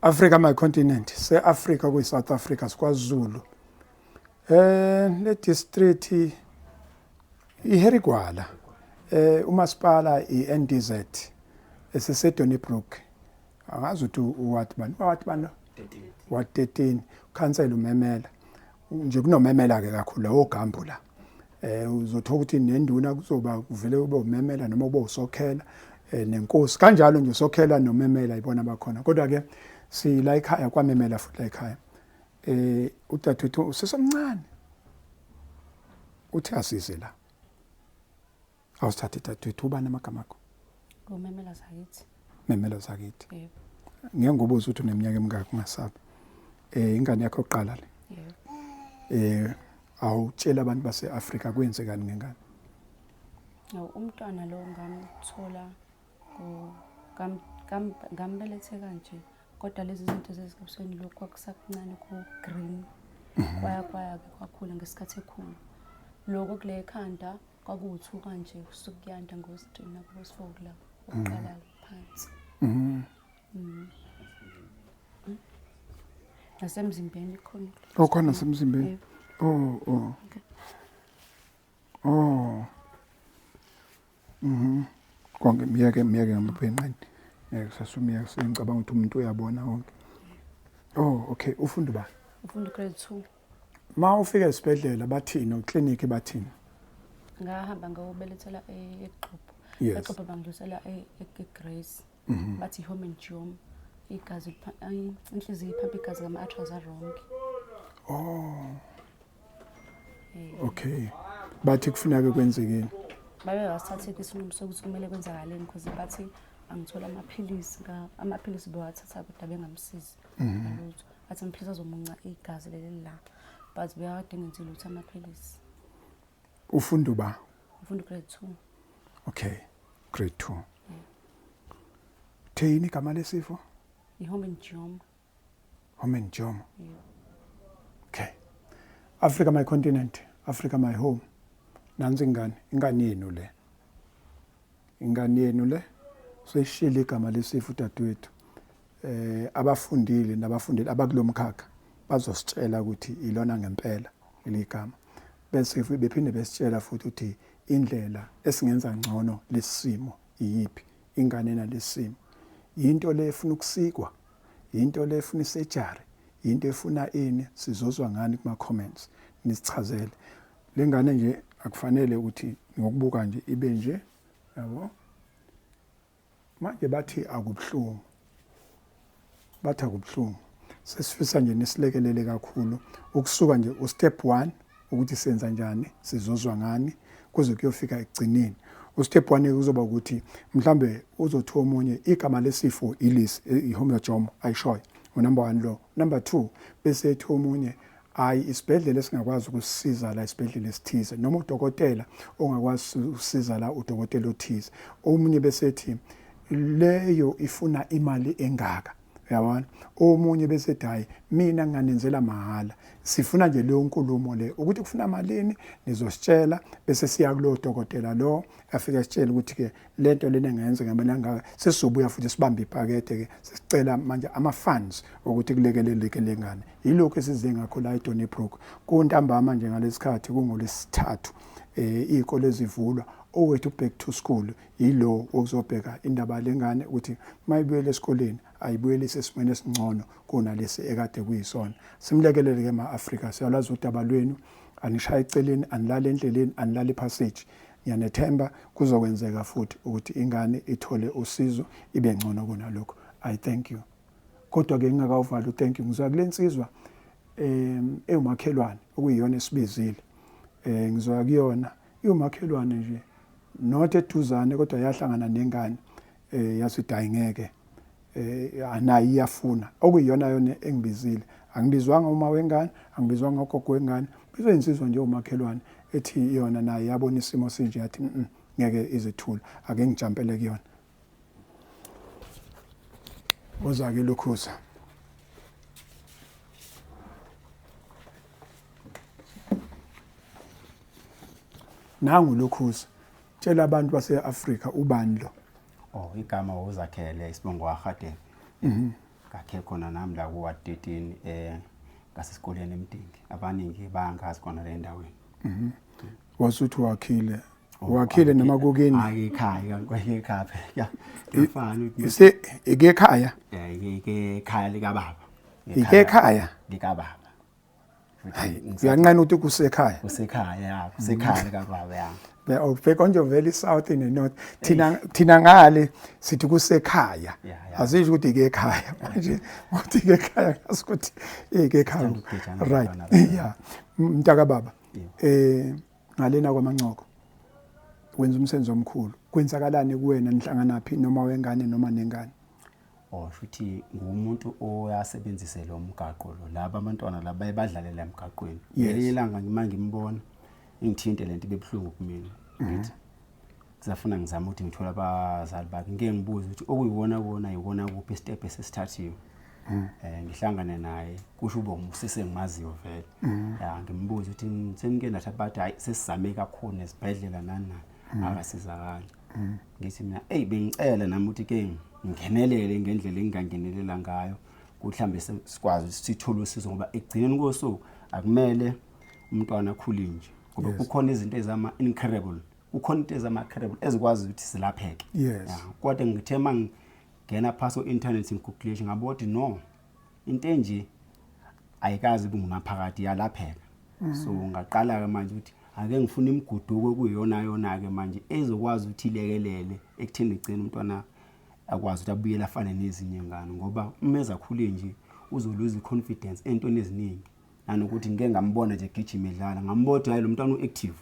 Africa my continent, se-Africa kuyi-South Africa, sikwaZulu. Le district iHerigwala. Umasipala iNDZ esiseDonnybrook. Angazi ukuthi uward bani, ward bani lo? Ward 13. Khansela umemela. Nje kunomemela ke kakhulu la ogambu la. Uzothola ukuthi nenduna kuzoba kuvele ube umemela noma ube usokhela nenkosi kanjalo nje usokhela nomemela ibona bakhona, kodwa ke sila ekhaya kwamemela futhi la ekhaya. Udadewethu usesomncane uthi asize la, awusithathe dadewethu. Ubani amagama akho? Ngumemela Zakithi. Memela Zakithi. Yebo. Ngeke ngubuze ukuthi uneminyaka emingaki, ungasabi. Ingane yakho yokuqala le? Yebo. Awutshela abantu base-Afrika kwenzekani ngengane? No, umntwana lo ngamthola ngambelethe kanje, kodwa lezi zinto zezikabusweni lokhu kwakusakuncane ku-green. Kwaya kwaya-ke kwakhula ngesikhathi ekhulu. Lokho kule ekhanda kwakuwuthu kanje kusukuyanda ngo-3 nakubo-4 la ukuqala phansi. Nasemzimbeni khona. Oh, khona nasemzimbeni. Yebo. Oh. Okay. Oh. Konke miyeke miyeke ngamabhenqeni. Ngeke sasumiyeke, sengicabanga ukuthi umuntu uyabona konke. Oh, okay, ufunda ba? Ufunda grade 2. Ma ufika esibhedlela bathini, ukliniki bathini? Ngahamba ngiyobelethela eXhobo. Yes. eXhobo bangidlulisela eGrace. Bathi hemangioma. Igazi inhliziyo iphampa igazi ngama-arteries wrong. Oh. Okay. Bathi kufuneka kwenzekeni? Babe basithathile isinqumo sokuthi kumele kwenzakaleni because bathi angithola amaphilisi, amaphilisi bewathatha kodwa bengamsizi. Lutho. Bathi amaphilisi azomunca igazi leli la. But bekade ngenzi lutho amaphilisi. Ufunda ba? Ufunda grade 2. Okay. Grade 2. Thini igama lesifo? I-hemangioma. Hemangioma. Yeah. Okay. Africa my continent, Africa my home. Nansi ingane, ingane yenu le. Ingane yenu le. Seyishilo igama lesifo dadewethu. Abafundile nabafundile abakulomkhakha bazositshela ukuthi ilona ngempela leligama. Bese bephinde besitshela futhi ukuthi indlela esingenza ngcono lesimo iyiphi, ingane nalesimo. Into le efuna ukusikwa, into le efuna isurgery, into efuna ini, sizozwa ngani kuma comments nisichazele. Lengane nje akufanele ukuthi ngokubuka nje ibe nje, yabo. Manje bathi akubuhlungu, bathi akubuhlungu. Sesifisa nje nisilekelele kakhulu ukusuka nje ustep 1 ukuthi senza njani, sizozwa ngani kuze kuyofika ekugcineni. Ustep 1 kuzoba ukuthi mhlambe uzothi omunye igama lesifo ilisi ihemangioma ayishoyo, unumber 1 lo. Number 2 bese ethi omunye hayi isibhedlela esingakwazi ukusisiza la isibhedlela esithize, noma udokotela ongakwazi ukusiza la udokotela othize. Omunye bese ethi leyo ifuna imali engaka, uyabona. Omunye bese ethi hayi mina nginganenzela mahhala. Sifuna nje leyo nkulumo le ukuthi kufuna malini, nizositshela bese siya kulowo dokotela lo afike asitshele ukuthi ke lento lena engayenza ngemali angaka. Sesizobuya futhi sibambe ipakete ke, sesicela manje ama funds ukuthi kulekeleleke lengane. Yilokho esize ngakho la eDonnybrook kuntambama nje ngalesikhathi kungolesithathu, izikole ezivulwa, owethu back to school yilo okuzobheka indaba lengane ukuthi mayibuyele esikoleni ayibuyele esimweni esingcono kunalesi ekade kuyisona. Simlekelele ke ma-Afrika, siyalwazi udaba lwenu, anishaye eceleni, anilali endleleni, anilali passage. Ngiyanethemba kuzokwenzeka futhi ukuthi ingane ithole usizo ibe ngcono kunalokho. I thank you. Kodwa ke ngingakawuvali thank you, ngizwa kule nsizwa ewumakhelwane okuyiyona esibizile. Ngizwa kuyona iwumakhelwane nje not eduzane, kodwa yahlangana nengane yathi hayi ngeke, anayi iyafuna, okuyiyona yona engibizile. Angibizwanga uma wengane, angibizwanga ugogo wengane, bizwe insizwa nje umakhelwane ethi yona naye yabona isimo sinje yathi ngeke izithula, ake ngijampele kuyona. Woza ke lokhuza. Nangu lokhuza. Tshela abantu base-Afrika ubani lo? Oh, igama uZakhele, isibongo waHadebe. Ngakhe khona nami la ku-ward 13 ngasesikoleni eMdingi. Abaningi bayangazi khona le endaweni. Wasuthi wakhile. Wakhile noma kukini? Hayi, ekhaya, ekhaya phela. Kuyafana ukuthi Ise ekhaya. Ke ekhaya likababa. Ike ekhaya? Likababa. Hayi, uyanqena ukuthi kusekhaya. Kusekhaya, ya, kusekhaya likababa, ya. Be awubheka nje vele south ne north. Thina ngale sithi kusekhaya. Asisho ukuthi ike ekhaya. Manje uthi ike ekhaya ngazi ukuthi ike ekhaya. Sithanda ukugejana Right. labantwana. Yeah. Mntaka baba. Ngalena kwaMancoko. Wenza umsebenzi omkhulu. Kwenzakalani kuwena, nihlanganaphi noma wengane noma nengane? Oh, shuthi ngumuntu oyasebenzise lo mgaqo lo. Laba abantwana laba baye badlalela emgaqweni. Ngelinye ilanga ngima ngimbona ingithinte lento ibebuhlungu kumina. Ngithi kuzafuna ngizama ukuthi ngithole abazali bakhe. Ngike ngibuze ukuthi okuyiwona wona yiwona kuphi step esesithathiwe. Ngihlangane naye kusho ube umusise ngimaziyo vele. Ya, ngimbuze ukuthi senike nathi abathi hayi sesizame kakhulu nesibhedlela nani nani akasizakali. Ngithi mina hey bengicela nami ukuthi ke ngingenelele ngendlela engingangenelela ngayo ukuthi mhlambe sikwazi ukuthi sithole usizo, ngoba ekugcineni kosuku akumele umntwana akhule nje, ngoba kukhona izinto ezama incurable, kukhona into ezama curable ezikwazi ukuthi silapheke. Ya, kodwa ngithe mangena phasi ku-internet ngigoogle ngabona ukuthi no, into enje ayikazi kungunaphakade, iyalapheka. So ngaqala ke manje ukuthi ake ngifune imiguduko kuyiyona yona ke manje ezokwazi ukuthi ilekelele ekutheni igcine umntwana akwazi ukuthi abuyele afane nezinye ingane, ngoba uma ezakhule nje uzoluza i-confidence entweni eziningi, nanokuthi ngike ngambona nje gijima edlala, ngambona hayi lo mntwana u-active,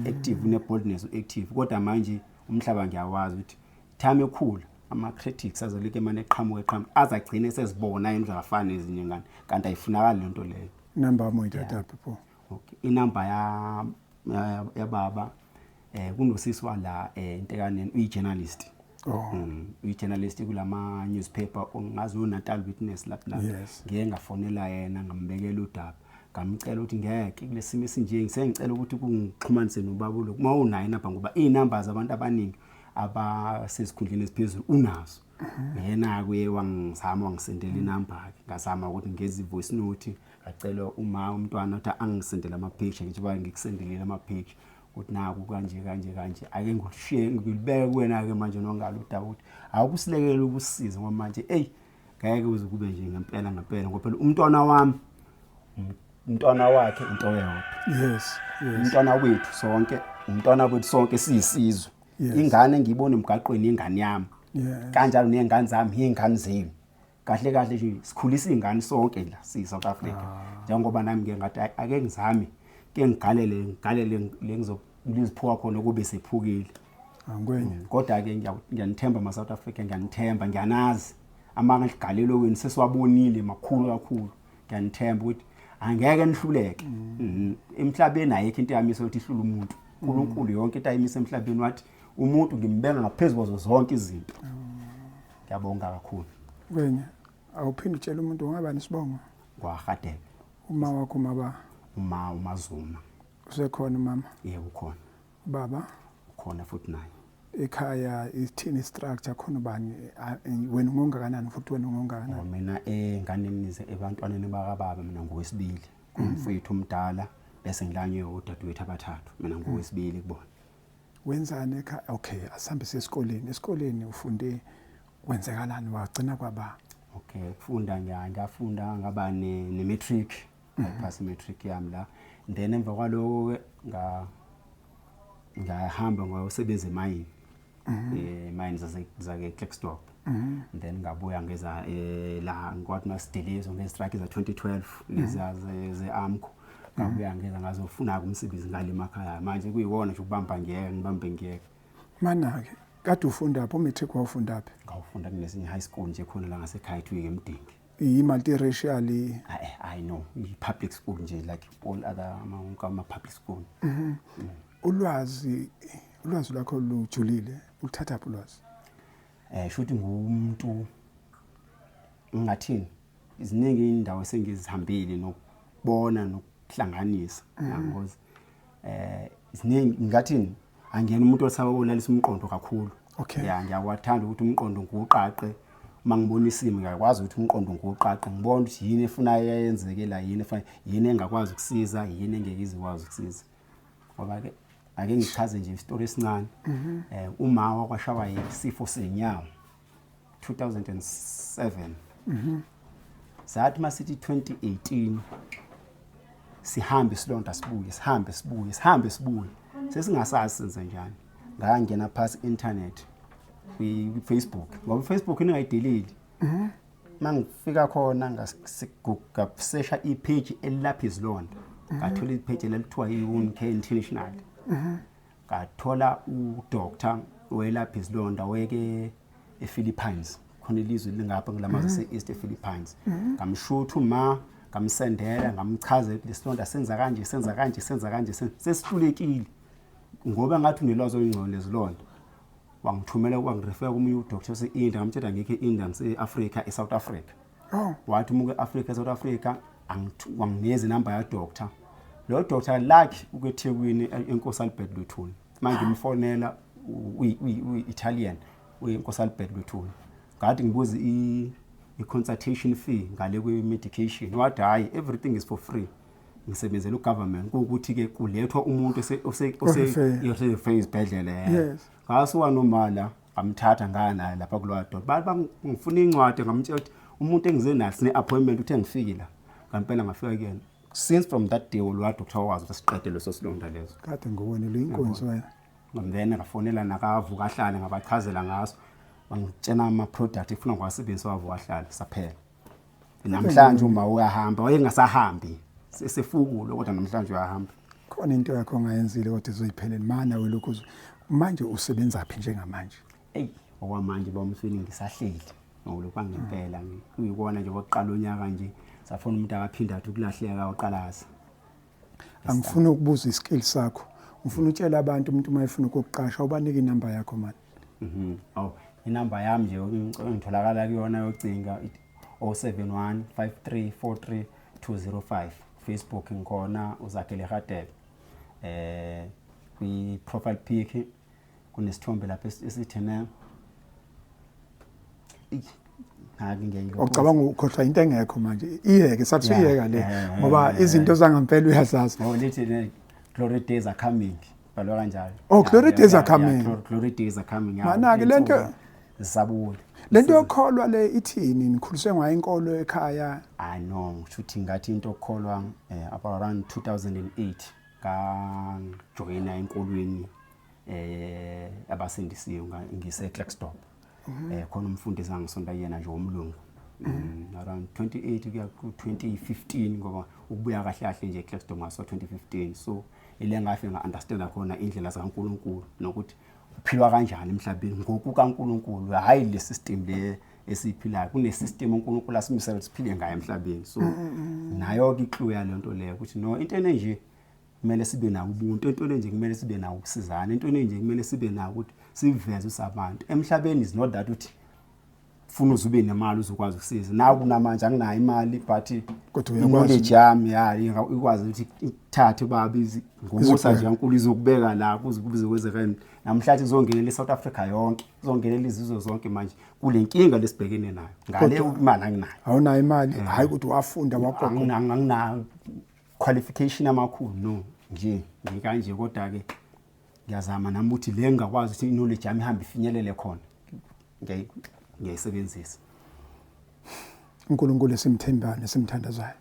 active, une-boldness, u-active, kodwa manje umhlaba ngiyawazi ukuthi time ekhula ama-critics azolike emane eqhamuka eqhamuka azagcine sezibona yena ukuthi akafani nezinye ingane, kanti ayifunakali lento leyo. Inamba yami uyithathaphi pho? Okay, inamba ya baba kunosisi wala Ntekaneni, uyi-journalist. Uyi-journalist kulama newspaper ongazi uNatal Witness lapha la. Ngike ngafonela yena, ngambekela udaba, ngamcela ukuthi ngeke kulesimo esinje ngisengicela ukuthi kungixhumanise nobaba lo uma unayo inamba, ngoba iy'namba zabantu abaningi abasezikhundleni eziphezulu unazo. Yena kuye wangizama wangisendela inamba-ke, ngazama ukuthi ngeze i-voice note, ngacela uma umntwana ukuthi angisendele ama-picture, njengoba ngikusendelile ama-picture ukuthi naku kanje kanje kanje, ake ngikushiye ngilibeke kuwena-ke manje nongalo udaba ukuthi awukusilekele ukusiza, ngoba manje eyi ngeke uze kube nje ngempela ngempela, ngoba phela umntwana wami umntwana wakhe into eyodwa. Umntwana wethu sonke, umntwana wethu sonke siyisizwe. Ingane engiyibona emgaqweni ingane yami. Kanjalo ney'ngane zami iy'ngane zenu. Kahle kahle nje sikhulisa iy'ngane sonke la siyi-South Africa. Njengoba nami ngike ngathi ake ngizame ke ngigalele ngigalele le ngizophuka khona kube sephukile. Angwenye. Kodwa ke ngiyanithemba ama South Africa, ngiyanithemba, ngiyanazi amagalelo wenu sesiwabonile makhulu kakhulu. Ngiyanithemba ukuthi angeke nihluleke. Emhlabeni ayikho into eyamisa ukuthi ihlule umuntu. uNkulunkulu yonke into ayimisa emhlabeni wathi umuntu ngimbeka ngaphezulu kwazo zonke izinto. Ngiyabonga kakhulu. Ngwenye, awuphinde utshele umuntu ungabani isibongo? KwaRhadebe. Uma wakho maba Uma uMazuma. Usekhona umama? Yebo, ukhona. Ubaba? Ukhona futhi naye. Ekhaya ithini structure, khona ubani, wena ungongakanani futhi wena ungongakanani? Mina enganeni ebantwaneni bakababa mina ngowesibili. Kumfowethu omdala bese ngilanywe odadewethu abathathu, mina ngowesibili kubona. Wenzani ekhaya? Okay, asihambe esikoleni. Esikoleni ufunde kwenzekalani, wagcina kwaba? Okay, ukufunda ngiyafunda ngaba ne matric, ngaphasa i-matric yami la. Then emva kwaloko ke ngahamba ngayosebenza emayini. Emayini zake Klerksdorp. Then ngabuya ngeza la ngikwathi masidilizwa nge-strike za 2012 lezi ze-AMCU. Ngabuya ngeza ngazofuna umsebenzi ngale emakhaya. Manje kuyiwona nje ukubamba ngiyeke ngibambe ngiyeke. Mana ke kade ufunda phi, umatric wawufunda phi? Ngawufunda kunesinye high school nje khona la ngasekhaya ethu ngeMdingi. I-multiracial? I know, i-public school nje like all other ama public school. Ulwazi lwakho lujulile, ulithatha phi ulwazi? Shuthi ngumuntu ngingathini, iziningi indawo esengizihambile nokubona nokuhlanganisa, because iziningi ngingathini, angiyena umuntu osaba ulalisa umqondo kakhulu. Ya, ngiyawathanda ukuthi umqondo ngiwuqaqe. Uma ngibona isimo ngiyakwazi ukuthi umqondo ngiwuqaqe, ngibone ukuthi yini efuna yenzeke la, yini efuna, yini engakwazi ukusiza, yini engeke izikwazi ukusiza. Ngoba ke ake ngichaze nje isitori esincane. Uma wakwashawa isifo senyawo 2007. Sathi masithi 2018 sihambe isilonda sibuye, sihambe sibuye, sihambe sibuye, sesingasazi senze njani. Ngangena phasi internet kwi-Facebook, ngoba i-Facebook ningayideleli. Mangifika khona ngasesha i-page elilapha izilonda, ngathola i-page elithiwa i-Wound Care International. Ngathola udoctor owelapha izilonda weke ePhilippines, khona ilizwe lingapha kulamazwe ase-East ePhilippines. Ngamshutha uma ngamsendela, ngamchazela ukuthi lesilonda senza kanje, senza kanje, senza kanje, sesihlulekile, ngoba ngathi unelwazi olungcono lezilonda. Wangithumela, wangirefer komunye udoctor ose-India. Ngamtshela ngikho e-India, ngise-Africa, e-South Africa. Wathi umuke e-Africa, e-South Africa, wanginikeza inamba ya doctor. Lo doctor lakhe ukweThekwini, eNkosi Albert Luthuli. Manje ngimfonela, uyi-Italian, uyiNkosi Albert Luthuli. Ngathi ngibuza i-consultation fee ngale kwe-medication, wathi hhayi, everything is for free, ngisebenzela ugovernment, kuwukuthi-ke kulethwa umuntu ose-refer izibhedlela. Ngasuka nomala, ngamthatha ngaya naye lapha kulowa doctor. Bathi ngifuna incwadi, ngamtshela ukuthi umuntu engize naye sine-appointment, uthe ngifike la. Ngampela ngafika kuyena. Since from that day lowa doctor wakwazi ukuthi siqede leso silonda leso. Kade ngibonile inkonzo wena. Then ngafonela nakavuka ahlale, ngabachazela ngaso, bangitshena ama-product efuna ngiwasebenzisa, wavuka ahlale, saphela. Namhlanje uma uyahamba, wayengasahambi, sefukulo, kodwa namhlanje uyahamba. Khona into yakho ongayenzile kodwa izoyiphelela mana welokhu manje usebenza phi njengamanje? Eyi, okwamanje bamswini ngisahleli ngokulokhu kwangempela, kuyikona nje kokuqala unyaka nje safuna umuntu akaphinda athi ukulahleka uqalaza. Angifuni ukubuza iskill sakho, ngifuna utshela abantu, umuntu uma efuna ukukuqasha ubanike inamba yakho mani. Oh, inamba yami nje engitholakala kuyona yocinga 071 5343 205. Facebook ngikhona, uZakhele Hadebe. Kwi profile pic kunesithombe lapha esithene ngake ngeke. Ucabanga ukhohlwa into engekho manje, iyeke sathi iyeka le, ngoba izinto zangampela uyazazi. Oh, lithi ne glory days are coming, bhalwa kanjalo. Oh, glory days are coming. Glory days are coming. Mana-ke lento- zisabule. Lento yokholwa le ithini? Nikhuliswe ngayo inkolo ekhaya? I know, ngisho ukuthi ngathi into okukholwa, about around 2008 ngajoyina enkolweni abasindisiwe, ngise Klerksdorp. Khona umfundisi angisonta kuyena nje womlungu. Around 28 kuya ku 2015, ngoba ukubuya kahle kahle nje eKlerksdorp ngaso 2015. So ile ngafike nga-understanda khona indlela zikaNkulunkulu nokuthi kuphilwa kanjani emhlabeni ngokukaNkulunkulu, hhayi le system le esiyiphilayo. Kune system uNkulunkulu asimisela ukuthi siphile ngayo emhlabeni. So nayo-ke iclue yale nto leyo ukuthi no, into enje kumele sibe nawo ubuntu, into enje kumele sibe nawo ukusizana, into enje kumele sibe nawo ukuthi siveze usabantu emhlabeni. Is not that ukuthi funa uze ube nemali uzokwazi ukusiza. Naku namanje anginayo imali, but Kodwa uyakwazi. Knowledge yami ya ikwazi ukuthi ithathe baba ngomusa nje kaNkulu izokubeka la kuze kuze kwenzekeni. Namhlanje kuzongenela iSouth Africa yonke, kuzongenela izizwe zonke manje kule nkinga lesibhekene nayo ngale. Kodwa- Imali anginayo. Awunayo imali, hhayi ukuthi wafunda wagogo. Angina qualification amakhulu, no, nje ngikanje, kodwa ke ngiyazama nami ukuthi le ngingakwazi ukuthi knowledge yami ihambe ifinyelele khona, ngiyayisebenzisa. uNkulunkulu esimthembayo nesimthandazayo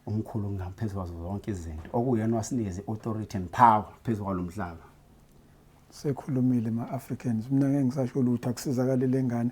Umkhulu ngaphezu kwazo zonke izinto, okuyena wasinikeza i-authority and power phezu kwalo mhlaba. Sekhulumile ma-Africans, mina ngeke ngisasho lutho, akusizakale le ngane.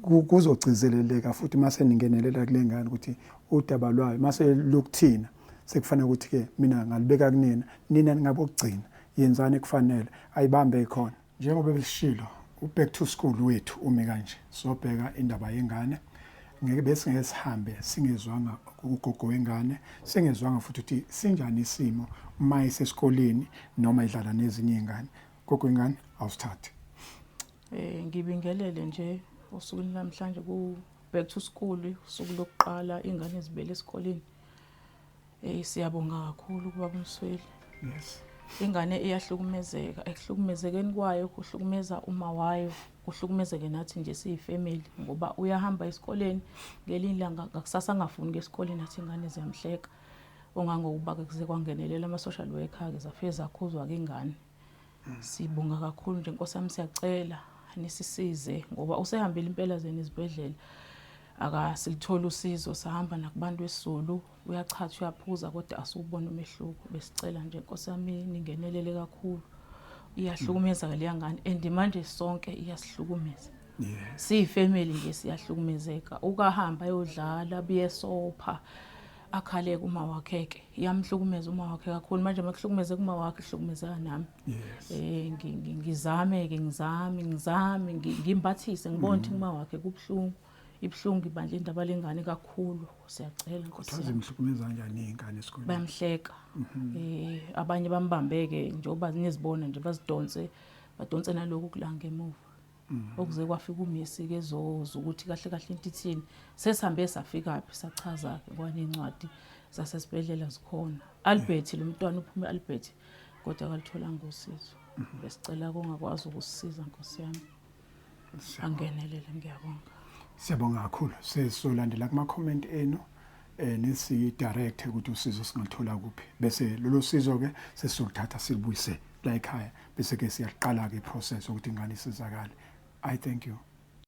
Kuzogcizeleleka futhi mase ningenelela kule ngane ukuthi udaba lwayo mase lukuthina, sekufanele ukuthi-ke mina ngalibeka kunina, nina ningabokugcina, yenzani ekufanele ayibambe khona. Njengoba besishilo, u-back to school wethu umi kanje, sobheka indaba yengane. Ngeke besingeke sihambe singezwanga ugogo wengane, singezwanga futhi ukuthi sinjani isimo uma isesikoleni noma idlala nezinye iy'ngane. Gogo wengane, awusithathe. Ngibingelele nje osukwini namhlanje ku back to school, usuku lokuqala ingane zibele esikoleni. Siyabonga kakhulu kubaba uMsweli. Yes. Ingane iyahlukumezeka, ekuhlukumezekeni kwayo kuhlukumeza uma wayo, kuhlukumezeke nathi nje siyifamily ngoba uyahamba esikoleni ngelinye ilanga ngakusasa angafuni ukuya esikoleni athi ingane ziyamhleka. Ongangokuba-ke kuze kwangenelela ama-social worker-ke zafike zakhuzwa-ke ingane. Sibonga kakhulu nje Nkosi yami siyacela nisisize ngoba usehambile impela zena izibhedlela akasilitholi usizo sahamba nakubantu wesiZulu uyachatha uyaphuza kodwa asiwubona umehluko besicela nje Nkosi yami ningenelele kakhulu iyahlukumeza ke leya ngane and manje sonke iyasihlukumeza siyifamily nje siyahlukumezeka ukahamba ayodlala abuye sopha akhale kuma wakhe ke iyamhlukumeza uma wakhe kakhulu manje makuhlukumeze kuma wakhe ihlukumezeka nami eh ngizame ke ngizame ngizame ngimbathise ngibone ukuthi kuma wakhe kubuhlungu ibuhlungu ibandla indaba lengane kakhulu siyacela nkosi yami zimhlukumeza kanjani izingane esikoleni bayamhleka mhm. eh abanye bambambeke njengoba nizibona nje bazidonse badonse naloku kulanga emuva mhm. okuze kwafika umisi ke zoza ukuthi kahle kahle into ithini sesihambe safika phi sachaza ke kwanencwadi zasesibhedlela zikhona Albert lo mntwana uphume Albert kodwa akalitholanga usizo mhm. besicela kongakwazi ukusisiza nkosi yami angenelele ngiyabonga siyabonga kakhulu sesizolandela kuma comment enu eh nisi direct ukuthi usizo singathola kuphi bese lolo sizo ke sesizoluthatha silubuyise la ekhaya bese ke siyaqala ke process ukuthi ingane isizakale i thank you.